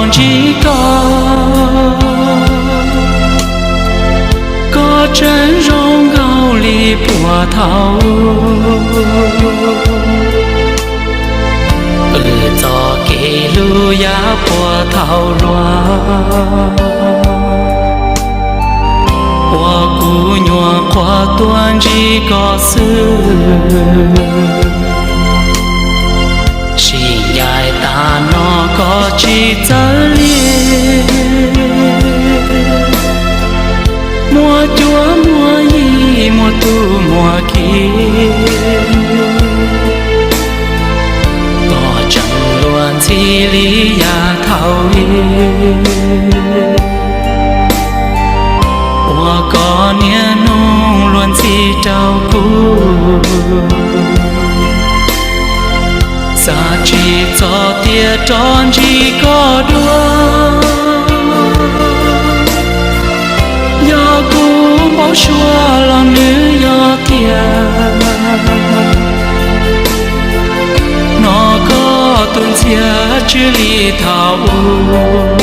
ntsib koj, koj tseem zoo nkaus li puag thaum wb txoj kev hlub yav puag thaum hluas, uas kuv nyuam qhuav tuaj ntsib koj xwb. Sim ncaim tas no koj tsis txawj li, muaj cuab muaj yig muaj tub muaj ki, koj tseem luag ntxhi li yav thaum ub, uas koj niaj hnub luag ntxhi rau kuv. Xav tsis txog tias rov ntsib koj dua, yog kuv npau suav los nws yog tiag, hnov koj tus ntxhias tsw li thaum ub,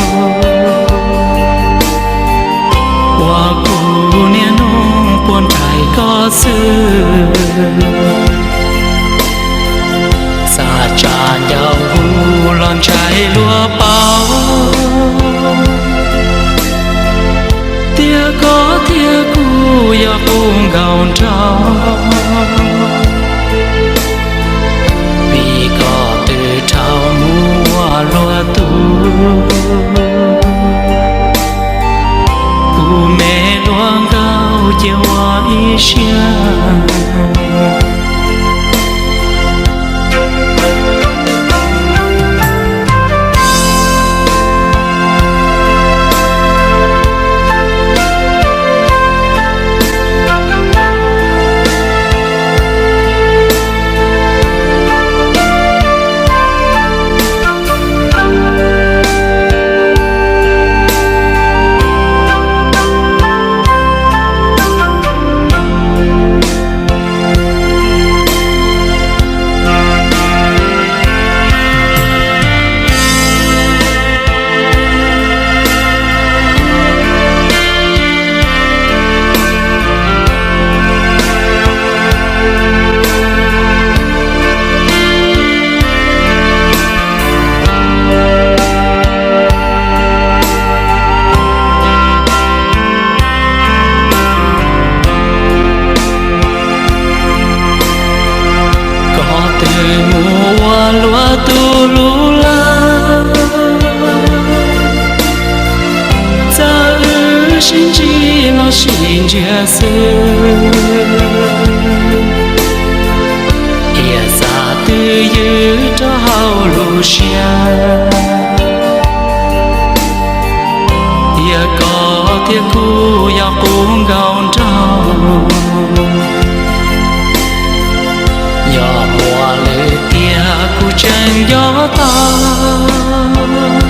uas kuv niaj hnub puag nraim koj xwb. Xav tsa ncauj hu los ntshai luag paub, tias koj thiab kuv yog qub nkaus nraug, vim koj twb dhau mus ua luag tug, kuv me luag nkauj cia ua ib siab. Koj twb mus ua luag tug lub laj, txawm wb sib ntsib los sib ntsiag xwb, tiam sis twb ywm rau hauv lub siab, tias koj thiab kuv yog qub nkaus nraug. Yog muaj lwm tiam kuv tseem nco tau,